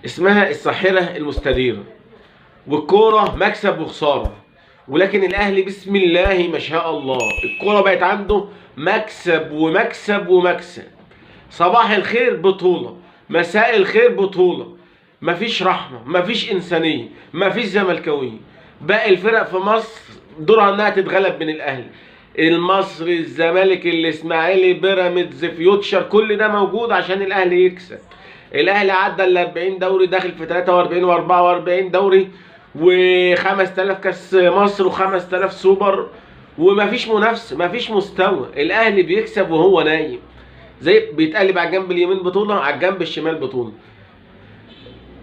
اسمها الساحرة المستديرة، والكوره مكسب وخسارة، ولكن الاهلي بسم الله ما شاء الله الكورة بقت عنده مكسب ومكسب ومكسب. صباح الخير بطوله، مساء الخير بطوله، مفيش رحمه، مفيش انسانيه، مفيش زملكاويه. باقي الفرق في مصر دورها انها تتغلب من الاهلي. المصري، الزمالك، الاسماعيلي، بيراميدز، فيوتشر، كل ده موجود عشان الاهلي يكسب. الاهلي عدى ال 40 دوري، داخل في 43 و44 دوري، و5000 كاس مصر و5000 سوبر، ومفيش منافسه، مفيش مستوى. الاهلي بيكسب وهو نايم، زي بيتقلب على الجنب اليمين بطوله، على الجنب الشمال بطوله.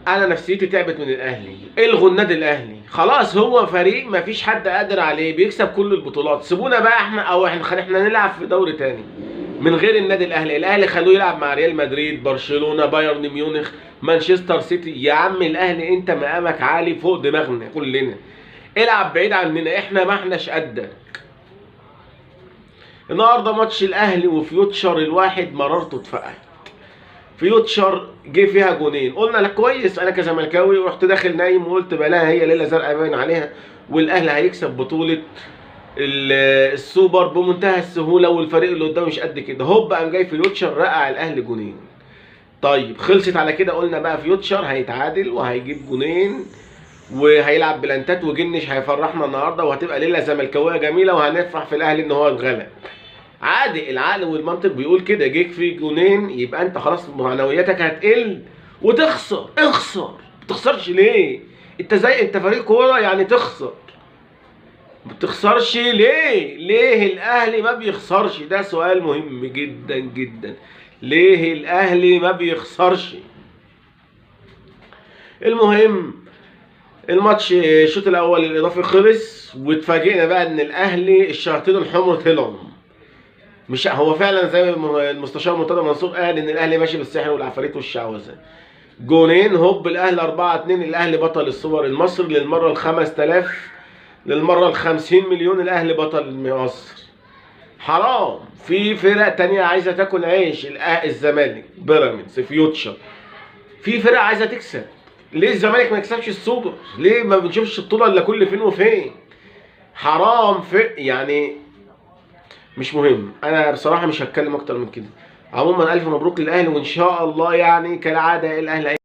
انا نفسيتي تعبت من الاهلي. الغوا النادي الاهلي خلاص، هو فريق مفيش حد قادر عليه، بيكسب كل البطولات. سيبونا بقى احنا، او احنا نلعب في دوري تاني من غير النادي الاهلي. الاهلي خلوه يلعب مع ريال مدريد، برشلونة، بايرن ميونخ، مانشستر سيتي. يا عم الاهلي انت مقامك عالي فوق دماغنا كلنا، العب بعيد عننا، احنا ما احناش قدك. النهارده ماتش الاهلي وفيوتشر، الواحد مرارته اتفقعت. فيوتشر جه فيها جونين، قلنا لك كويس، انا كزملكاوي ورحت داخل نايم وقلت بلاها، هي ليلة زرقاء باين عليها، والاهلي هيكسب بطوله السوبر بمنتهى السهولة، والفريق اللي قدامه مش قد كده. هوب قام جاي فيوتشر رقع الاهلي جونين. طيب خلصت على كده، قلنا بقى فيوتشر هيتعادل وهيجيب جونين وهيلعب بلانتات، وجنش هيفرحنا النهارده، وهتبقى ليلة زملكاويه جميلة، وهنفرح في الاهلي ان هو اتغلب. عادي، العقل والمنطق بيقول كده. جيك في جونين يبقى انت خلاص معنوياتك هتقل وتخسر. اخسر، ما تخسرش ليه؟ انت زي انت فريق كورة يعني تخسر، ما بتخسرش ليه؟ ليه الاهلي ما بيخسرش؟ ده سؤال مهم جدا جدا، ليه الاهلي ما بيخسرش؟ المهم الماتش الشوط الاول الاضافي خلص، واتفاجئنا بقى ان الاهلي الشياطين الحمر طلعوا. مش هو فعلا زي ما المستشار مرتضى منصور قال ان الاهلي ماشي بالسحر والعفاريت والشعوذة. جونين هوب الاهلي 4-2، الاهلي بطل السوبر المصري للمرة ال 5000، للمرة ال 50 مليون، الاهلي بطل مصر. حرام، في فرق تانية عايزه تاكل عيش، الزمالك، بيراميدز، فيوتشر، في فرق عايزه تكسب. ليه الزمالك ما يكسبش السوبر؟ ليه ما بنشوفش البطولة الا كل فين وفين؟ حرام. في يعني مش مهم، انا بصراحة مش هتكلم اكتر من كده. عموما الف مبروك للاهلي، وان شاء الله يعني كالعادة الاهلي